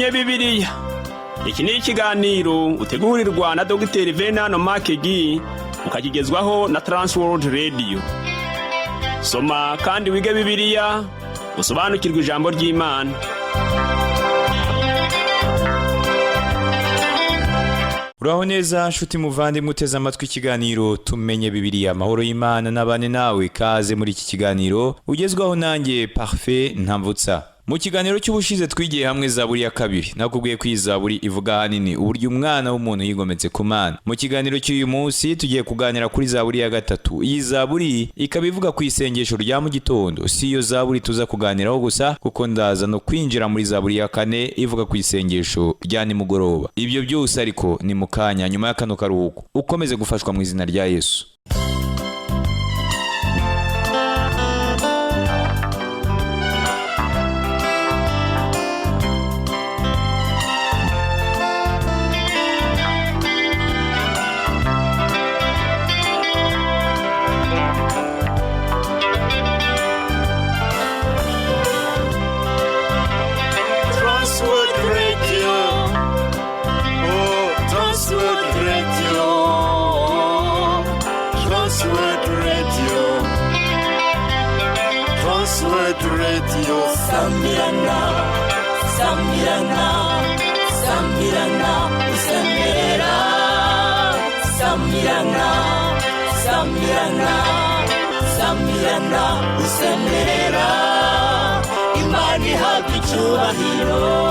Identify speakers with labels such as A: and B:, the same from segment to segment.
A: Tumenye Bibiliya. Iki ni ikiganiro utegurirwa na Dogiteri Venano Makegi, ukakigezwaho na Transworld Radio. Soma kandi wige Bibiliya, usobanukirwe ijambo ry'Imana.
B: Uraho neza nshuti muvandimwe uteze amatwi ikiganiro Tumenye Bibiliya. Amahoro y'Imana n'abane nawe. Kaze muri iki kiganiro ugezwaho nanjye Parfait Ntamvutsa. Mu kiganiro cy'ubushize twigiye hamwe Zaburi ya 2. Nakubwiye ko iyi zaburi ivuga ahanini uburyo umwana w'umuntu yigometse ku Mana. Mu kiganiro cy'uyu munsi tugiye kuganira kuri Zaburi ya 3. Iyi zaburi ikaba ivuga ku isengesho rya mu gitondo. Si iyo zaburi tuza kuganiraho gusa, kuko ndaza no kwinjira muri Zaburi ya 4 ivuga ku isengesho rya nimugoroba. Ibyo byose ariko ni mu kanya nyuma ya kano karuhuko. Ukomeze gufashwa mu izina rya Yesu.
C: Transworld Radio. Oh, Transworld Radio. Transworld Radio. Transworld Radio.
D: Sambirana, sambirana, sambirana, usemerera. Sambirana, sambirana, sambirana, usemerera. Imana ihabwa icyubahiro.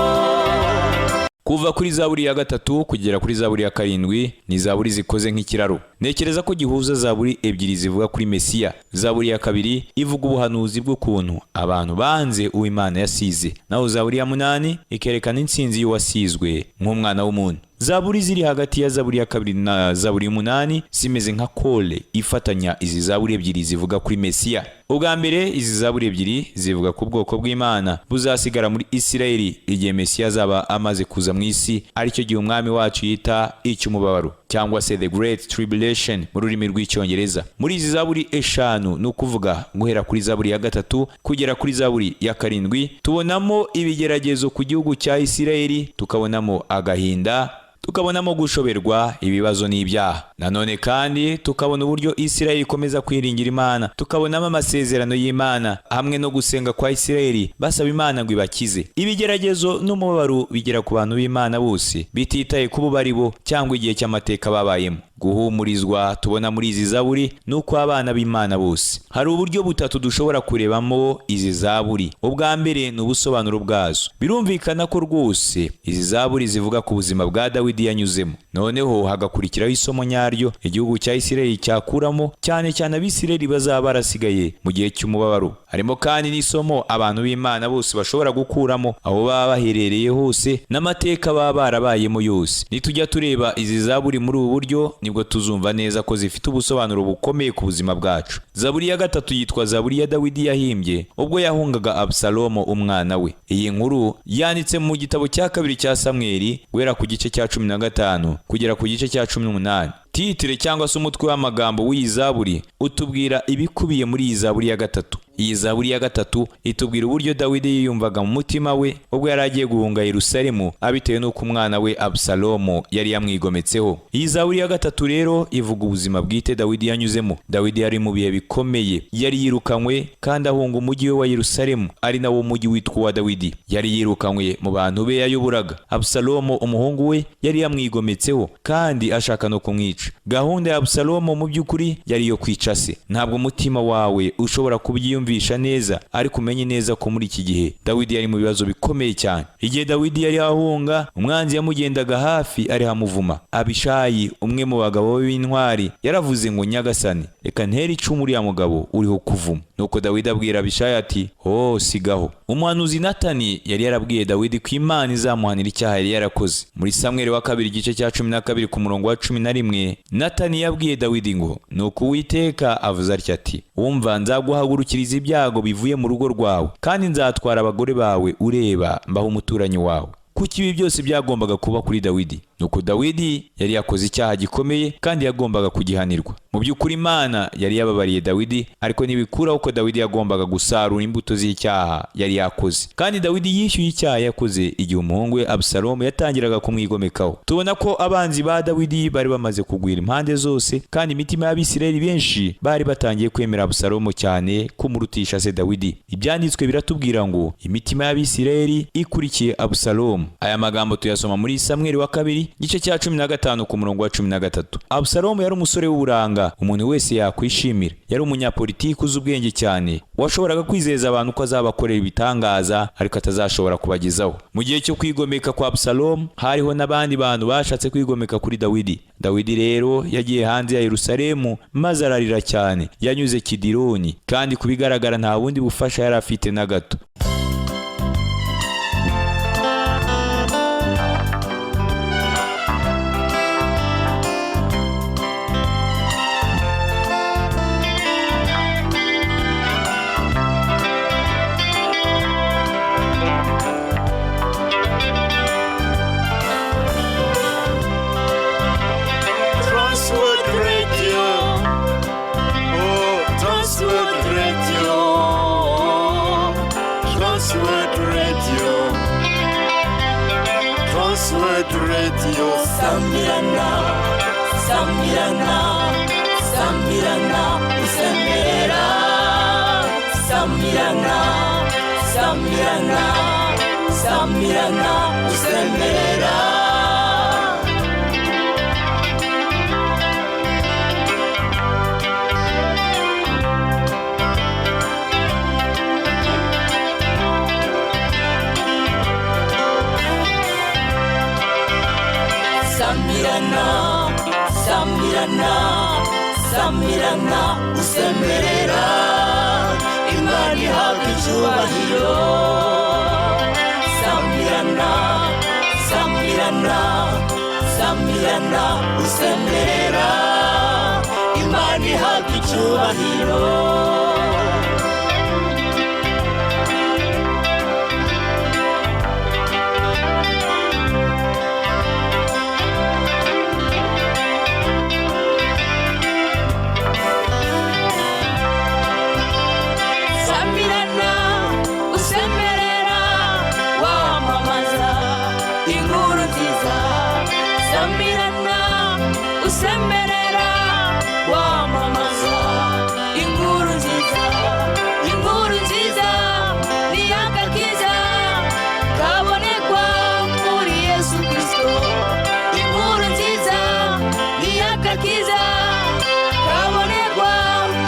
B: Kuva kuri Zaburi ya 3 kugera kuri Zaburi ya 7 ni zaburi zikoze nk'ikiraro. Ntekereza ko gihuza zaburi ebyiri zivuga kuri Mesiya. Zaburi ya 2 ivuga ubuhanuzi bw'ukuntu abantu banze uwo Imana yasize, naho Zaburi ya 8 ikerekana intsinzi y'uwasizwe nk'umwana w'umuntu. Zaburi ziri hagati ya Zaburi ya 2 na Zaburi ya 8 zimeze nka kole ifatanya izi zaburi ebyiri zivuga kuri Mesiya. Ubwa mbere izi zaburi ebyiri zivuga ku bwoko bw'Imana buzasigara muri Isirayeli igihe Mesiya azaba amaze kuza mu isi, aricyo gihe umwami wacu yita icy'umubabaro cyangwa se the great tribulation mu rurimi rw'Icyongereza. Muri izi zaburi 5, ni ukuvuga guhera kuri Zaburi ya 3 kugera kuri Zaburi ya 7, tubonamo ibigeragezo ku gihugu cya Isirayeli, tukabonamo agahinda, tukabonamo gushoberwa, ibibazo n'ibyaha. Nanone kandi tukabona uburyo Isirayeli ikomeza kwiringira Imana, tukabonamo amasezerano y'Imana hamwe no gusenga kwa Isirayeli basaba Imana ngo ibakize. Ibigeragezo n'umubabaro bigera ku bantu b'Imana bose bititaye ku bo bari bo cyangwa igihe cy'amateka babayemo. Guhumurizwa tubona muri izi zaburi ni uko abana b'Imana bose. Hari uburyo butatu dushobora kurebamo izi zaburi. Ubwa mbere ni ubusobanuro bwazo. Birumvikana ko rwose izi zaburi zivuga ku buzima bwa Dawidi yanyuzemo. Noneho hagakurikiraho isomo nyaryo igihugu cya Isirayeli cyakuramo, cyane cyane Abisirayeli bazaba barasigaye mu gihe cy'umubabaro. Harimo kandi n'isomo abantu b'Imana bose bashobora gukuramo aho baba baherereye hose n'amateka baba barabayemo yose. Nitujya tureba izi zaburi muri ubu buryo, nibwo tuzumva neza ko zifite ubusobanuro bukomeye ku buzima bwacu. Zaburi ya 3 yitwa Zaburi ya Dawidi yahimbye ubwo yahungaga Abusalomo umwana we. Iyi nkuru yanditse mu gitabo cya 2 cya Samweli guhera ku gice cya 15 kugera ku gice cya 18. Titire cyangwa se umutwe w'amagambo w'iyi zaburi utubwira ibikubiye muri iyi Zaburi ya 3. Iyi Zaburi ya 3 itubwira uburyo Dawidi yiyumvaga mu mutima we ubwo yari agiye guhunga Yerusalemu abitewe n'uko umwana we Abusalomo yari yamwigometseho. Iyi Zaburi ya 3 rero ivuga ubuzima bwite Dawidi yanyuzemo. Dawidi yari mu bihe bikomeye, yari yirukanywe kandi ahunga umujyi we wa Yerusalemu, ari nawo mujyi witwa uwa Dawidi. Yari yirukanywe mu bantu be yayoboraga. Abusalomo umuhungu we yari yamwigometseho kandi ashaka no kumwica. Gahunda ya Abusalomo mu by'ukuri yari iyo kwica se. Ntabwo umutima wawe ushobora kubyiyumvisha neza, ariko umenye neza ko muri iki gihe Dawidi yari mu bibazo bikomeye cyane. Igihe Dawidi yari ahunga, umwanzi yamugendaga hafi ari hamuvuma. Abishayi, umwe mu bagabo be b'intwari, yaravuze ngo: Nyagasani, reka ntere icumu uriya mugabo uriho kuvuma. Nuko Dawidi abwira Abishayi ati: oh, sigaho. Umuhanuzi Natani yari yarabwiye Dawidi ko Imana izamuhanira icyaha yari yarakoze. Muri Samweli wa 2 igice cya 12 ku murongo wa 11, Natani yabwiye Dawidi ngo: nuko Uwiteka avuze atya ati: wumva, nzaguhagurukiriza ibyago bivuye mu rugo rwawe, kandi nzatwara abagore bawe ureba mbaho umuturanyi wawe. Kuki ibi byose byagombaga kuba kuri Dawidi? Nuko Dawidi yari yakoze icyaha gikomeye kandi yagombaga kugihanirwa. Mu by'ukuri Imana yari yababariye Dawidi, ariko ntibikuraho ko Dawidi yagombaga gusarura imbuto z'icyaha yari yakoze. Kandi Dawidi yishyuye icyaha yakoze igihe umuhungu we Abusalomu yatangiraga kumwigomekaho. Tubona ko abanzi ba Dawidi bari bamaze kugwira impande zose, kandi imitima y'Abisirayeli benshi bari batangiye kwemera Abusalomu cyane kumurutisha se Dawidi. Ibyanditswe biratubwira ngo imitima y'Abisirayeli ikurikiye Abusalomu. Aya magambo tuyasoma muri Samweli wa kabiri igice cya 15 ku murongo wa 13. Abusalomu yari umusore w'uburanga, umuntu wese yakwishimira. Yari umunyapolitiki uzi ubwenge cyane, washoboraga kwizeza abantu ko azabakorera ibitangaza ariko atazashobora kubagezaho. Mu gihe cyo kwigomeka kwa Abusalomu hariho n'abandi bantu bashatse kwigomeka kuri Dawidi. Dawidi rero yagiye hanze ya Yerusalemu maze ararira cyane. Yanyuze Kidironi, kandi kubigaragara nta bundi bufasha yari afite na gato.
C: Transworld Radio. Oh, Transworld Radio. Transworld Radio. Transworld Radio.
D: Sambirana, Sambirana, Sambirana, usemerera. Sambirana, Sambirana, Sambirana, usemerera. Sambirana, Sambirana, Sambirana, usemerera. Imana ihabwa icyubahiro. Sambirana, Sambirana, Sambirana, usemerera. Imana ihabwa icyubahiro. Sambirana, usemerera, wamamaza inkuru nziza. Sambirana, usemerera, wamamaza inkuru nziza. Inkuru nziza ni agakiza kabonekwa muri Yesu Kristo. Inkuru nziza ni agakiza kabonekwa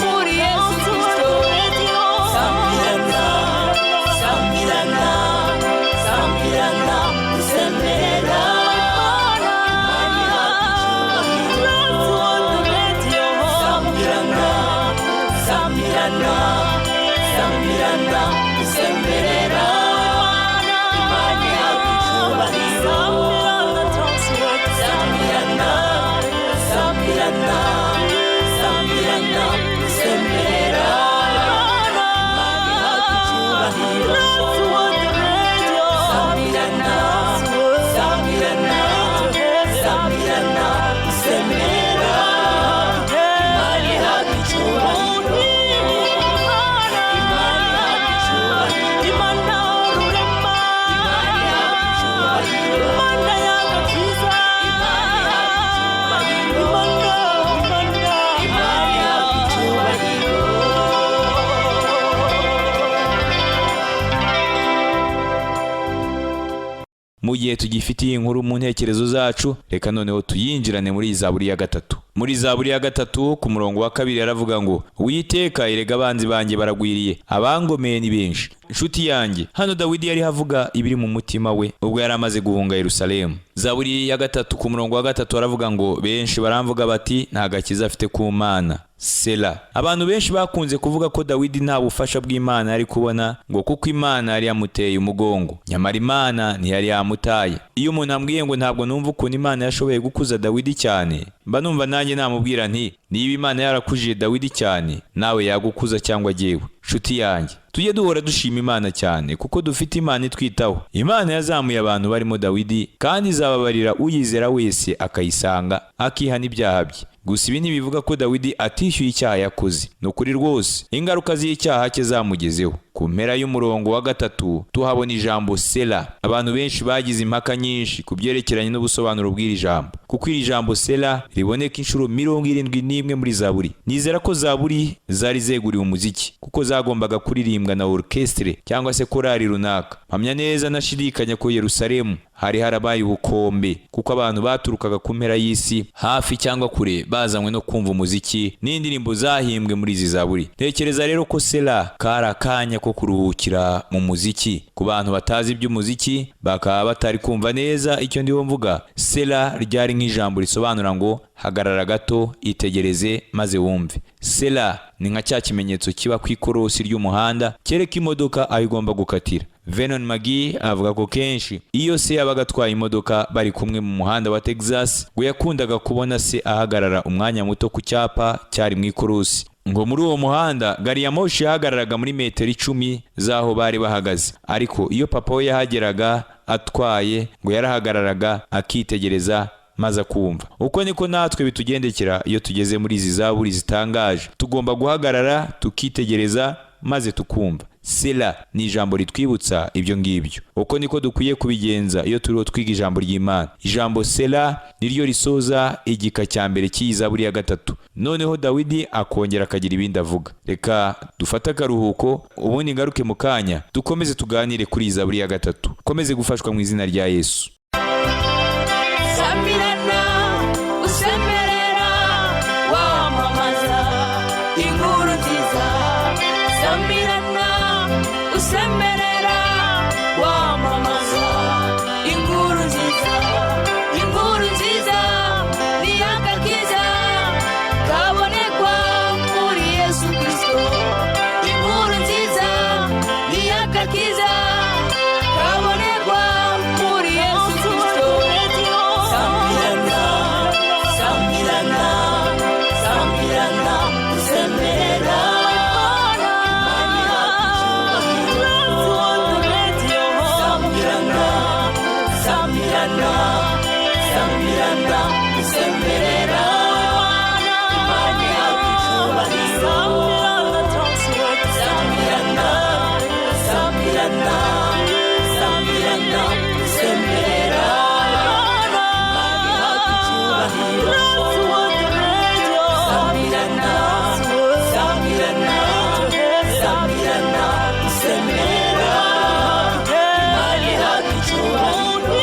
D: muri Yesu Kristo. Sambirana, Sambirana, Sambirana, usemerera. Sambirana, Sambirana, Sambirana, usemerera. Imana ihabwa icyubahiro. Sambirana, Sambirana, Sambirana, usemerera. Imana ihabwa icyubahiro. Sambirana, Sambirana, Sambirana, usemerera. Imana ihabwa icyubahiro. Imana ihabwa icyubahiro. Imana ihabwa icyubahiro. Imana ihabwa icyubahiro. Imana ihabwa icyubahiro.
B: Mu gihe tugifitiye inkuru mu ntekerezo zacu, reka noneho tuyinjirane muri Zaburi ya 3. Muri Zaburi ya 3 ku murongo wa 2 yaravuga ngo: Uwiteka, erega abanzi banjye baragwiriye, abangomeye ni benshi. Inshuti yanjye, hano Dawidi yari avuga ibiri mu mutima we ubwo yari amaze guhunga Yerusalemu. Zaburi ya 3 ku murongo wa 3 aravuga ngo: benshi baramvuga bati nta gakiza afite ku Mana. Sela. Abantu benshi bakunze kuvuga ko Dawidi nta bufasha bw'Imana yari kubona, ngo kuko Imana yari yamuteye umugongo. Nyamara Imana ntiyari yamutaye. Iyo umuntu ambwiye ngo ntabwo numva ukuntu Imana yashoboye gukuza Dawidi cyane, mba numva nanjye namubwira nti niba Imana yarakujije Dawidi cyane, nawe yagukuza cyangwa jyewe. Nshuti yanjye, tujye duhora dushima Imana cyane kuko dufite Imana itwitaho. Imana yazamuye abantu barimo Dawidi, kandi izababarira uyizera wese akayisanga akihana ibyaha bye. Gusa ibi ntibivuga ko Dawidi atishyuye icyaha yakoze. Ni ukuri rwose ingaruka z'icyaha cye zamugezeho. Ku mpera y'umurongo wa 3 tuhabona ijambo sela. Abantu benshi bagize impaka nyinshi ku byerekeranye n'ubusobanuro bw'iri jambo, kuko iri jambo sela riboneka inshuro 71 muri Zaburi. Nizera ko Zaburi zari zeguriwe umuziki, kuko zagombaga kuririmbwa na orchestre cyangwa se korali runaka. Mpamya neza nashidikanya ko Yerusalemu hari harabaye ubukombe, kuko abantu baturukaga ku mpera y'isi hafi cyangwa kure bazanywe no kumva umuziki n'indirimbo zahimbwe muri izi Zaburi. Ntekereza rero ko sela kari akanya ko kuruhukira mu muziki. Ku bantu batazi iby'umuziki bakaba batari kumva neza icyo ndiho mvuga, sela ryari nk'ijambo risobanura ngo hagarara gato, itegereze maze wumve. Sela ni nka cya kimenyetso kiba ku ikorosi ry'umuhanda kereka imodoka aho igomba gukatira. Vernon McGee avuga ko kenshi iyo se yabaga atwaye imodoka bari kumwe mu muhanda wa Texas, ngo yakundaga kubona se ahagarara umwanya muto ku cyapa cyari mu ikorosi. Ngo muri uwo muhanda gari ya moshi yahagararaga muri metero 10 z'aho bari bahagaze, ariko iyo papa we yahageraga atwaye ngo yarahagararaga akitegereza maze akumva. Uko niko natwe bitugendekera iyo tugeze muri izi zaburi zitangaje. Tugomba guhagarara tukitegereza maze tukumva. Sela ni ijambo ritwibutsa ibyo ngibyo. Uko niko dukwiye kubigenza iyo turiho twiga ijambo ry'Imana. Ijambo sela niryo risoza igika cya mbere cy'iyi zaburi ya 3. Noneho Dawidi akongera akagira ibindi avuga. Reka dufate akaruhuko, ubundi ngaruke mu kanya dukomeze tuganire kuri iyi zaburi ya 3. Komeze gufashwa mu izina rya Yesu.
D: Samirana usemerera wamamaza inkuru nziza. Samirana usemerera wamamaza inkuru nziza. Inkuru nziza ni agakiza kabonekwa muri Yesu Kristo. Inkuru nziza ni agakiza kabonekwa muri Yesu Kristo. Samirana, samirana, samirana usemerera. Samirana, samirana, samirana usemerera. Imana ihabwa icyubahiro. Samirana, samirana, samirana usemerera. Imana ihabwa icyubahiro. Samirana, samirana, samirana usemerera. Imana ihabwa icyubahiro.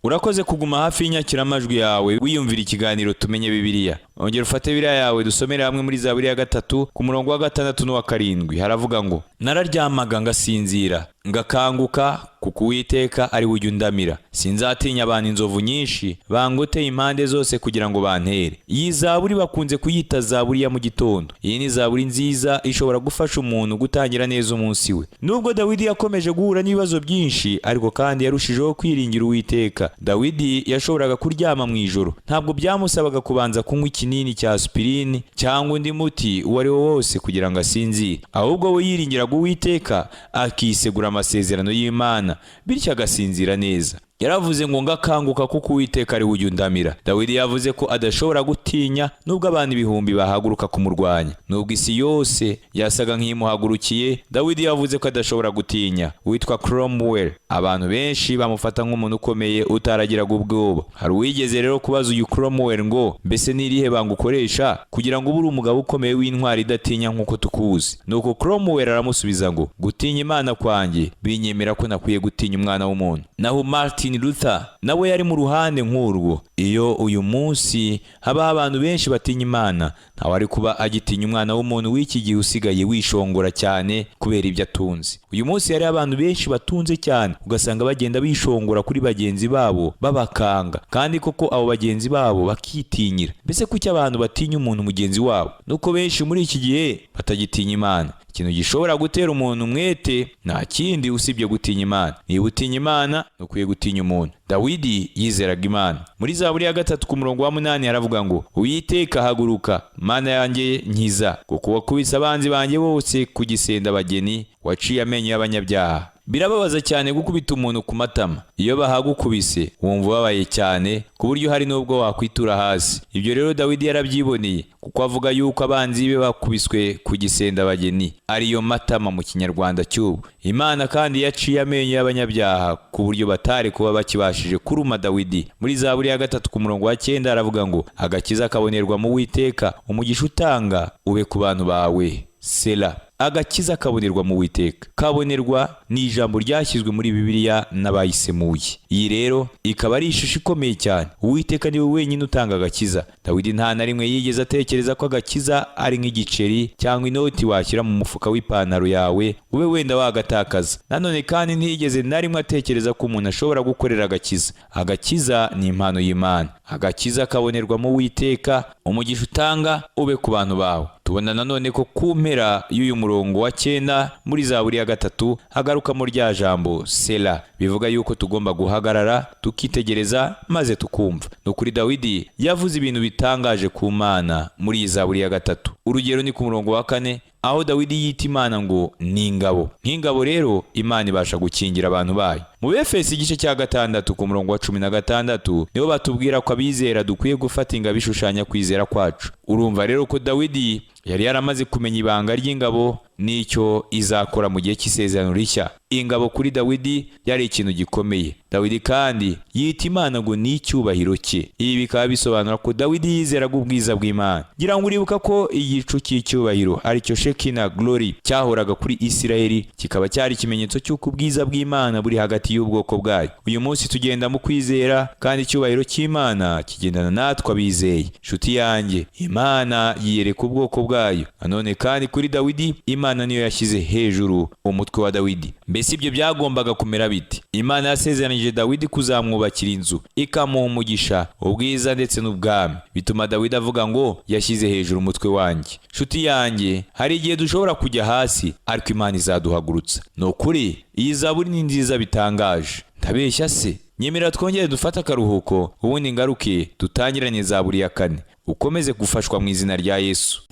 B: Urakoze kuguma hafi y'inyakiramajwi yawe wiyumvira ikiganiro Tumenye Bibiliya. Ongera ufate Bibiliya yawe dusomere hamwe muri Zaburi ya 3 ku murongo wa 6 n'uwa 7. Haravuga ngo nararyamaga ngasinzira ngakanguka, kuko Uwiteka ari we ujya undamira. Sinzatinya abantu inzovu nyinshi bangoteye impande zose kugira ngo bantere. Iyi zaburi bakunze kuyita zaburi ya mu gitondo. Iyi ni zaburi nziza ishobora gufasha umuntu gutangira neza umunsi we. Nubwo Dawidi yakomeje guhura n'ibibazo byinshi, ariko kandi yarushijeho kwiringira Uwiteka. Dawidi yashoboraga kuryama mu ijoro, ntabwo byamusabaga kubanza kunywa ikinini cya aspirine cyangwa undi muti uwo ari wo wose kugira ngo asinzire. Ahubwo we yiringiraga Uwiteka akisegura amasezerano y'Imana, bityo agasinzira neza. Yaravuze ngo ngakanguka kuko Uwiteka ari we ujya undamira. Dawidi yavuze ko adashobora gutinya nubwo abantu ibihumbi bahaguruka kumurwanya. Nubwo isi yose yasaga nk'imuhagurukiye, Dawidi yavuze ko adashobora gutinya. Witwa Cromwell, abantu benshi bamufata nk'umuntu ukomeye utaragiraga ubwoba. Hari uwigeze rero kubaza uyu Cromwell ngo mbese ni irihe banga ukoresha kugira ngo ube uri umugabo ukomeye w'intwari idatinya nk'uko tukuzi? Nuko Cromwell aramusubiza ngo gutinya Imana kwanjye binyemera ko nakwiye gutinya umwana w'umuntu. Naho Martin Luther nawe yari mu ruhande nk'urwo. Iyo uyu munsi habaho abantu benshi batinya Imana, ntawe ari kuba agitinya umwana w'umuntu w'iki gihe usigaye wishongora cyane kubera ibyo atunze. Uyu munsi hari abantu benshi batunze cyane, ugasanga bagenda bishongora kuri bagenzi babo babakanga, kandi koko abo bagenzi babo bakitinyira. Mbese kuki abantu batinya umuntu mugenzi wabo? Nuko benshi muri iki gihe batagitinya Imana. Ikintu gishobora gutera umuntu umwete nta kindi usibye gutinya Imana. Niba utinya Imana, ntukwiye gutinya umuntu. Dawidi yizeraga Imana. Muri Zaburi ya 3 ku murongo wa 8 haravuga ngo: Uwiteka haguruka, Mana yanjye nkiza, kuko wakubise abanzi banjye bose ku gisenda bageni, waciye amenyo y'abanyabyaha. Birababaza cyane gukubita umuntu ku matama. Iyo bahagukubise wumva ubabaye cyane ku buryo hari n'ubwo wakwitura hasi. Ibyo rero Dawidi yarabyiboneye, kuko avuga yuko abanzi be bakubiswe ku gisenda bageni, ariyo matama mu Kinyarwanda cy'ubu. Imana kandi yaciye amenyo y'abanyabyaha ku buryo batari kuba bakibashije kuruma Dawidi. Muri Zaburi ya 3 ku murongo wa 9 aravuga ngo: Agakiza kabonerwa mu Uwiteka, umugisha utanga ube ku bantu bawe. Sela. Agakiza kabonerwa mu Uwiteka. Kabonerwa ni ijambo ryashyizwe muri Bibiliya n'abayisemuye. Iyi rero ikaba ari ishusho ikomeye cyane. Uwiteka niwe wenyine utanga agakiza. Dawidi nta na rimwe yigeze atekereza ko agakiza ari nk'igiceri cyangwa inoti washyira mu mufuka w'ipantaro yawe ube wenda wagatakaza. Nanone kandi ntiyigeze na rimwe atekereza ko umuntu ashobora gukorera agakiza. Agakiza ni impano y'Imana. Agakiza kabonerwa mu Uwiteka, umugisha utanga ube ku bantu bawe. Tubona nanone ko ku mpera y'uyu murongo wa 9 muri Zaburi ya 3 hagaruka muri rya jambo Sela, bivuga yuko tugomba guhagarara tukitegereza maze tukumva. Nukuri Dawidi yavuze ibintu bitangaje ku Mana muri Zaburi ya 3. Urugero ni ku murongo wa 4 aho Dawidi yita Imana ngo ni ingabo. Nk'ingabo rero Imana ibasha gukingira abantu bayo. Mu Befesi igice cya 6 ku murongo wa 16 niho batubwira ko abizera dukwiye gufata ingabo ishushanya kwizera kwacu. Urumva rero ko Dawidi yari yaramaze kumenya ibanga ry'ingabo n'icyo izakora mu gihe cy'isezerano rishya. Ingabo kuri Dawidi yari ikintu gikomeye. Dawidi kandi yita Imana ngo ni icyubahiro cye. Ibi bikaba bisobanura ko Dawidi yizeraga ubwiza bw'Imana. Gira ngo uribuka ko igicu cy'icyubahiro aricyo Shekinah glory cyahoraga kuri Isiraheli, kikaba cyari ikimenyetso cy'uko ubwiza bw'Imana buri hagati y'ubwoko bwayo. Uyu munsi tugenda mu kwizera kandi icyubahiro cy'Imana kigendana natwe abizeye. Nshuti yanjye, Imana yiyereka ubwoko bwayo. Nanone kandi kuri Dawidi, Imana niyo yashyize hejuru umutwe wa Dawidi. Mbese ibyo byagombaga kumera biti? Imana yasezeranyije Dawidi kuzamwubakira inzu, ikamuha umugisha, ubwiza ndetse n'ubwami. Bituma Dawidi avuga ngo yashyize hejuru umutwe wanjye. Nshuti yanjye, hari igihe dushobora kujya hasi ariko Imana izaduhagurutsa. Ni ukuri iyi zaburi ni nziza bitangaje. Ndabeshya se? Nyemera twongere dufate akaruhuko, ubundi ngaruke dutangiranye Zaburi ya 4. Ukomeze gufashwa mu izina rya Yesu.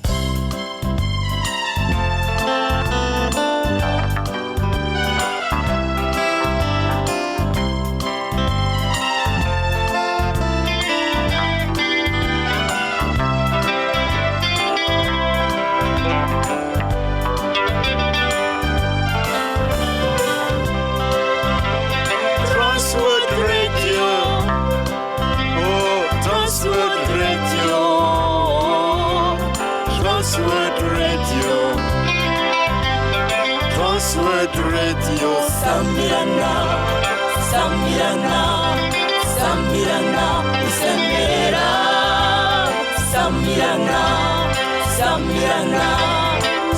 C: Transworld Radio. Oh, Transworld Radio. Transworld Radio. Transworld Radio.
D: Samirana, Samirana, Samirana, usemerera. Samirana, Samirana,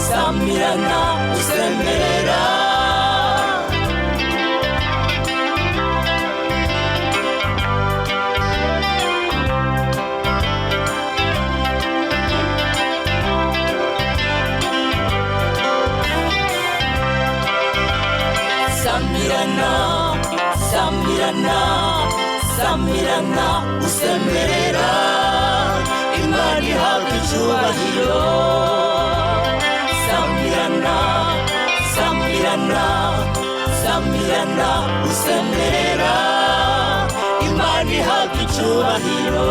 D: Samirana, usemerera. Samirana, Samirana, Samirana, usemerera. Imana ihabwa icyubahiro. Samirana, Samirana, Samirana, usemerera. Imana ihabwa icyubahiro.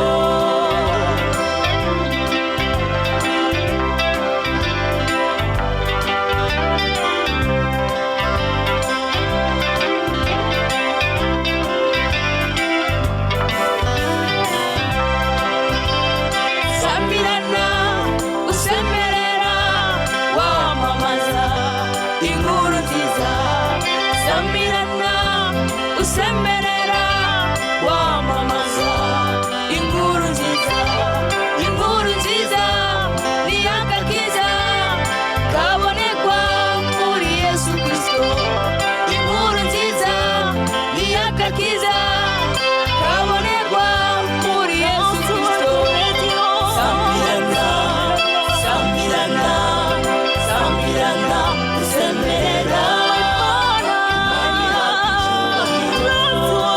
D: Samirana, usemerera, wamamaza inkuru nziza. Samirana, usemerera, wamamaza inkuru nziza. Inkuru nziza ni agakiza kabonekwa muri Yesu Kristo. Inkuru nziza ni agakiza kabonekwa muri Yesu Kristo. Samirana, Samirana, Samirana, usemerera. Imana ihabwa icyubahiro.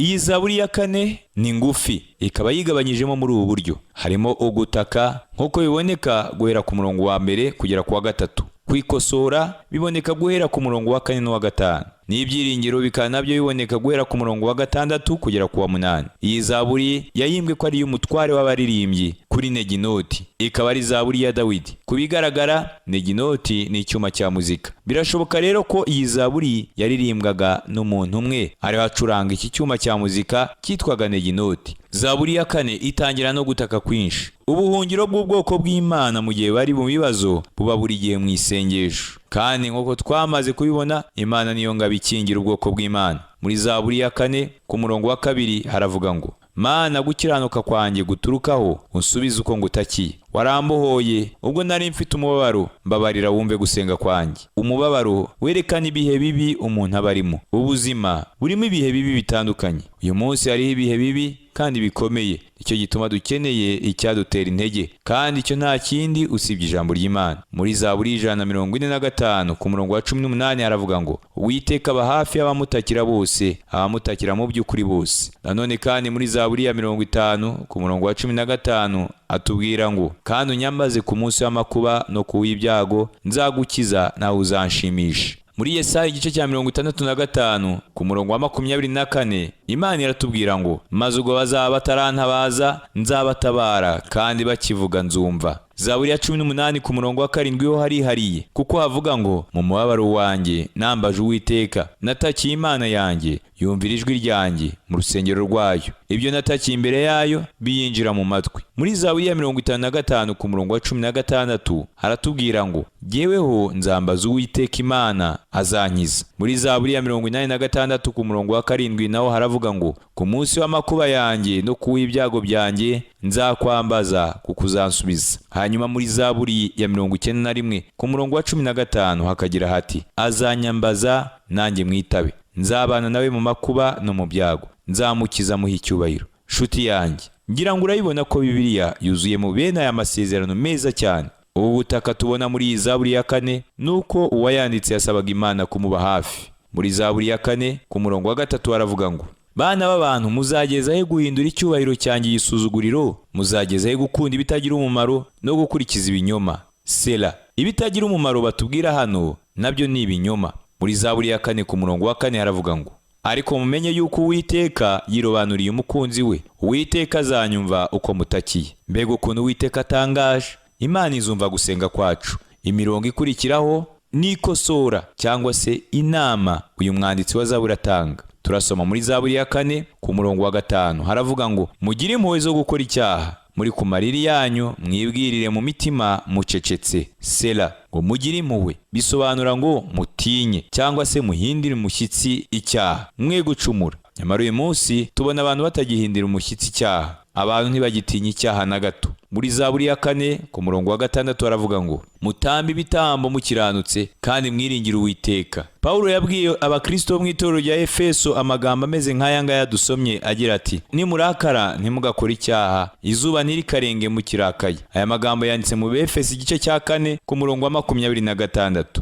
B: Iyi zaburi ya kane ni ngufi, ikaba yigabanyijemo muri ubu buryo: harimo ugutaka nk'uko biboneka guhera ku murongo wa mbere kugera ku wa gatatu, kwikosora biboneka guhera ku murongo wa kane n'uwa gatanu, n'ibyiringiro bikaba nabyo biboneka guhera ku murongo wa gatandatu kugera ku wa munani. Iyi zaburi yahimbwe ko ari iy'umutware w'abaririmbyi kuri neginoti, ikaba ari zaburi ya Dawidi. Ku bigaragara, neginoti ni icyuma cya muzika. Birashoboka rero ko iyi zaburi yaririmbwaga n'umuntu umwe ariho acuranga iki cyuma cya muzika cyitwaga neginoti. Zaburi ya kane itangira no gutaka kwinshi. Ubuhungiro bw'ubwoko bw'Imana mu gihe bari mu bibazo buba buri gihe mu isengesho, kandi nk'uko twamaze kubibona, Imana niyo ngabo ikingira ubwoko bw'Imana. Muri zaburi ya kane ku murongo wa kabiri haravuga ngo: "Mana, gukiranuka kwanjye guturukaho, unsubize uko ngutakiye. Warambohoye ubwo nari mfite umubabaro, mbabarira wumve gusenga kwanjye." Umubabaro werekana ibihe bibi umuntu aba arimo. Ubuzima burimo ibihe bibi bitandukanye. Uyu munsi hariho ibihe bibi kandi bikomeye. Nicyo gituma dukeneye icyadutera intege, kandi icyo nta kindi usibye ijambo ry'Imana. Muri zaburi 145 ku murongo wa 18 haravuga ngo: "Uwiteka aba hafi y'abamutakira bose, abamutakira mu by'ukuri bose." Nanone kandi muri zaburi ya 50 ku murongo wa 15 atubwira ngo: "Kandi unyambaze ku munsi w'amakuba no ku w'ibyago, nzagukiza nawe uzanshimisha." Muri Yesaya igice cya 65 ku murongo wa 24, Imana iratubwira ngo: "Maze ubwo bazaba batarantabaza nzabatabara, kandi bakivuga nzumva." Zaburi ya 18 ku murongo wa 7 ho harihariye, kuko havuga ngo: "Mu mubabaro wanjye nambaje Uwiteka, natakiye Imana yanjye, yumvira ijwi ryanjye mu rusengero rwayo, ibyo natakiye imbere yayo biyinjira mu matwi." Muri zaburi ya 55 ku murongo wa 16 haratubwira ngo: "Jyeweho nzambaza Uwiteka Imana, azankiza." Muri zaburi ya 86 ku murongo wa 7 naho haravuga ngo: "Ku munsi w'amakuba yanjye no ku w'ibyago byanjye nzakwambaza, kuko uzansubiza." Hanyuma muri zaburi ya 91 ku murongo wa 15 hakagira hati: "Azanyambaza nanjye mwitabe, nzabana nawe mu makuba no mu byago, nzamukiza muha icyubahiro." Shuti yanjye, ngira ngo urayibona ko Bibiliya yuzuye mu bene aya masezerano meza cyane. Ubu butaka tubona muri iyi zaburi ya kane nuko uwayanditse yasabaga Imana kumuba hafi. Muri zaburi ya kane ku murongo wa 3 haravuga ngo: "Bana b'abantu, muzageza he guhindura icyubahiro cyanjye igisuzuguriro? Muzageza he gukunda ibitagira umumaro no gukurikiza ibinyoma?" Sela. Ibitagira umumaro batubwira hano nabyo ni ibinyoma. Muri zaburi ya kane ku murongo wa 4 haravuga ngo: "Ariko mumenye yuko Uwiteka yirobanuriye umukunzi we, Uwiteka azanyumva uko mutakiye." Mbega ukuntu Uwiteka atangaje! Imana izumva gusenga kwacu. Imirongo ikurikiraho n'ikosora cyangwa se inama uyu mwanditsi wa zaburi atanga. Turasoma muri zaburi ya kane ku murongo wa 5 haravuga ngo: "Mugire impuhwe zo gukora icyaha, muri ku mariri yanyu mwibwirire mu mitima mucecetse." Sela. Ngo mugire impuhwe bisobanura ngo mutinye cyangwa se muhindire umushyitsi icyaha, mwe gucumura. Nyamara uyu munsi tubona abantu batagihindira umushyitsi icyaha. Abantu ntibagitinya icyaha na gato. Muri zaburi ya kane ku murongo wa 6 haravuga ngo: "Mutambe ibitambo mukiranutse, kandi mwiringire Uwiteka." Pawulo yabwiye abakristo bo mu itorero rya Efeso amagambo ameze nk'aya ngaya dusomye, agira ati: "Nimurakara ntimugakore icyaha, izuba ntirikarenge mukirakaye." Aya magambo yanditse mu Befeso igice cya 4 ku murongo wa 26.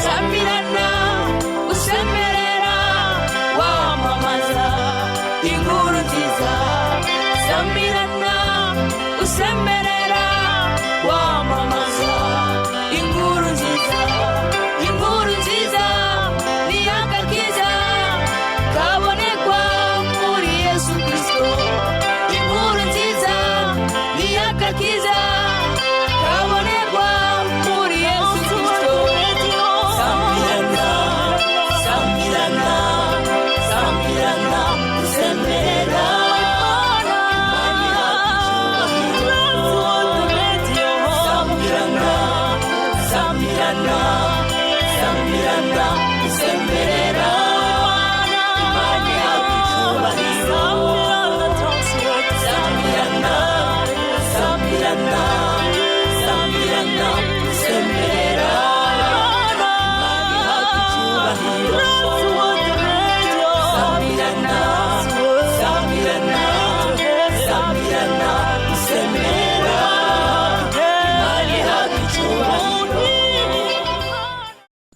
D: Samirana usemerera wamamaza inkuru nziza, samirana usemerera wamamaza inkuru nziza, inkuru nziza ni agakiza kabonekwa muri Yesu Kristo, inkuru nziza ni agakiza kabonekwa muri Yesu Kristo. Samirana, samirana, samirana usemerera, samirana, samirana, samirana usemerera, Imana ihabwa icyubahiro. Samirana, samirana, samirana usemerera, Imana ihabwa icyubahiro. Samirana, samirana, samirana usemerera, Imana ihabwa icyubahiro.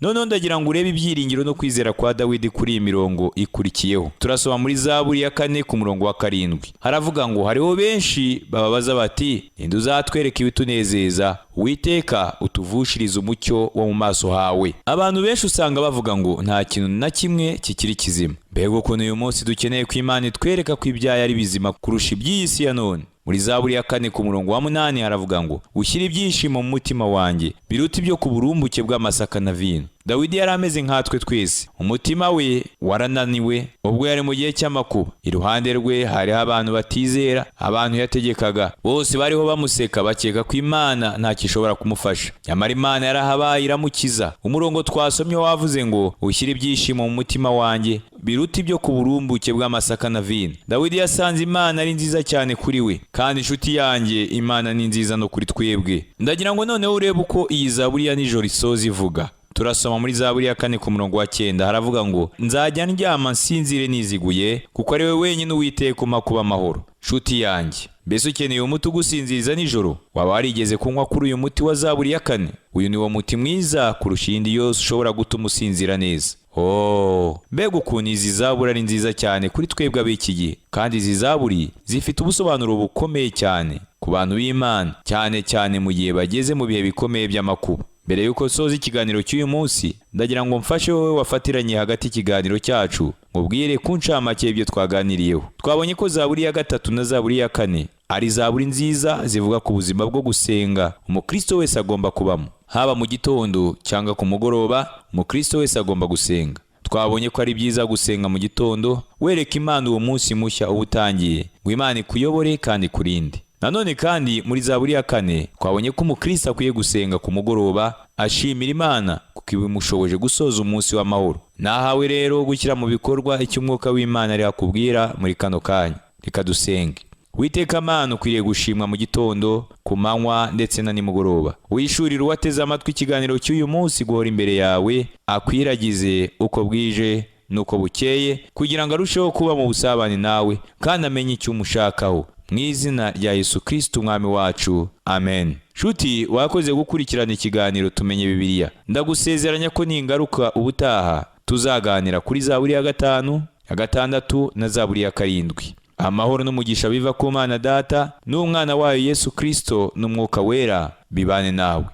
B: Noneho ndagira ngo urebe ibyiringiro no kwizera kwa Dawidi kuri iyi mirongo ikurikiyeho. Turasoma muri Zaburi ya 4 ku murongo wa 7. Haravuga ngo hariho benshi bababaza bati ninde uzatwereka ibitunezeza, Uwiteka utuvushiriza umucyo wo mu maso hawe. Abantu benshi usanga bavuga ngo nta kintu na kimwe kikiri kizima. Mbega ukuntu uyu munsi dukeneye ko Imana itwereka ko ibyayo ari bizima kurusha iby'iyi si ya none. Muri Zaburi ya 4 ku murongo wa 8 haravuga ngo ushyire ibyishimo mu mutima wanjye biruta ibyo ku burumbuke bw'amasaka na vino. Dawidi yari ameze nkatwe twese, umutima we warananiwe ubwo yari mu gihe cy'amakuba. Iruhande rwe hariho abantu batizera, abantu yategekaga bose bariho bamuseka bakeka ko Imana ntacyo ishobora kumufasha. Nyamara Imana yarahabaye iramukiza. Umurongo twasomye wavuze ngo ushyire ibyishimo mu mutima wanjye biruta ibyo ku burumbuke bw'amasaka na vino. Dawidi yasanze Imana ari nziza cyane kuri we, kandi inshuti yanjye Imana ni nziza no kuri twebwe. Ndagira ngo noneho urebe uko iyi Zaburi ya nijoro isoza ivuga. Turasoma muri Zaburi ya 4 ku murongo wa 9 haravuga ngo nzajya ndyama nsinzire niziguye, kuko ari we wenyine Uwiteka umpa kuba amahoro. Nshuti yanjye, mbese ukeneye umuti ugusinziriza nijoro? Waba warigeze kunywa kuri uyu muti wa Zaburi ya 4? Uyu ni wo muti mwiza kurusha iyindi yose ushobora gutuma usinzira neza. Oh, mbega ukuntu izi zaburi ari nziza cyane kuri twebwe ab'iki gihe! Kandi izi zaburi zifite ubusobanuro bukomeye cyane ku bantu b'Imana, cyane cyane mu gihe bageze mu bihe bikomeye by'amakuba. Mbere yuko soza ikiganiro cy'uyu munsi, ndagira ngo mfashe wowe wafatiranye hagati ikiganiro cyacu, mubwire ku ncamake ibyo twaganiriyeho. Twabonye ko Zaburi ya 3 na Zaburi ya 4 ari zaburi nziza zivuga ku buzima bwo gusenga umukristo wese agomba kubamo. Haba mu gitondo cyangwa ku mugoroba, umukristo wese agomba gusenga. Twabonye ko ari byiza gusenga mu gitondo, wereka Imana uwo munsi mushya uba utangiye, ngo Imana ikuyobore kandi ikurinde. Nanone kandi muri Zaburi ya 4 twabonye ko umukristo akwiye gusenga ku mugoroba ashimira Imana kuko ibimushoboje gusoza umunsi w'amahoro. Nahawe rero gushyira mu bikorwa icyo umwuka w'Imana ari akubwira muri kano kanya. Reka dusenge. Uwiteka Mana, ukwiriye gushimwa mu gitondo, ku manywa ndetse na nimugoroba. Wishurire uwateze amatwi ikiganiro cy'uyu munsi guhora imbere yawe, akwiragize uko bwije nuko bukeye, kugira ngo arusheho kuba mu busabane nawe kandi amenye icyo umushakaho. Mu izina rya Yesu Kristo umwami wacu, amen. Nshuti, wakoze gukurikirana ikiganiro Tumenye Bibiliya. Ndagusezeranya ko ningaruka ubutaha tuzaganira kuri Zaburi ya 5, ya 6 na Zaburi ya 7. Amahoro n'umugisha biva ku Mana Data n'umwana wayo Yesu Kristo n'umwuka wera bibane nawe.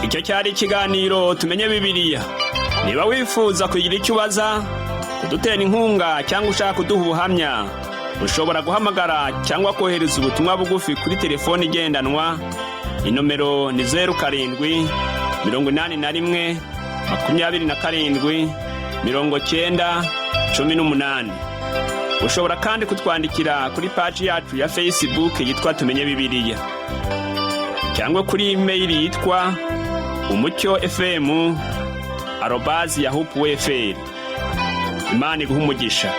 A: Icyo cyari ikiganiro Tumenye Bibiliya. Niba wifuza kugira icyo ubaza, kudutera inkunga cyangwa ushaka kuduha ubuhamya, ushobora guhamagara cyangwa kohereza ubutumwa bugufi kuri telefoni igendanwa. Inomero ni 07 81 27 90 18. Ushobora kandi kutwandikira kuri paji yacu ya Facebook yitwa Tumenye Bibiliya, cyangwa kuri email yitwa umucyofm@yahoo.fr. Imana iguhe umugisha.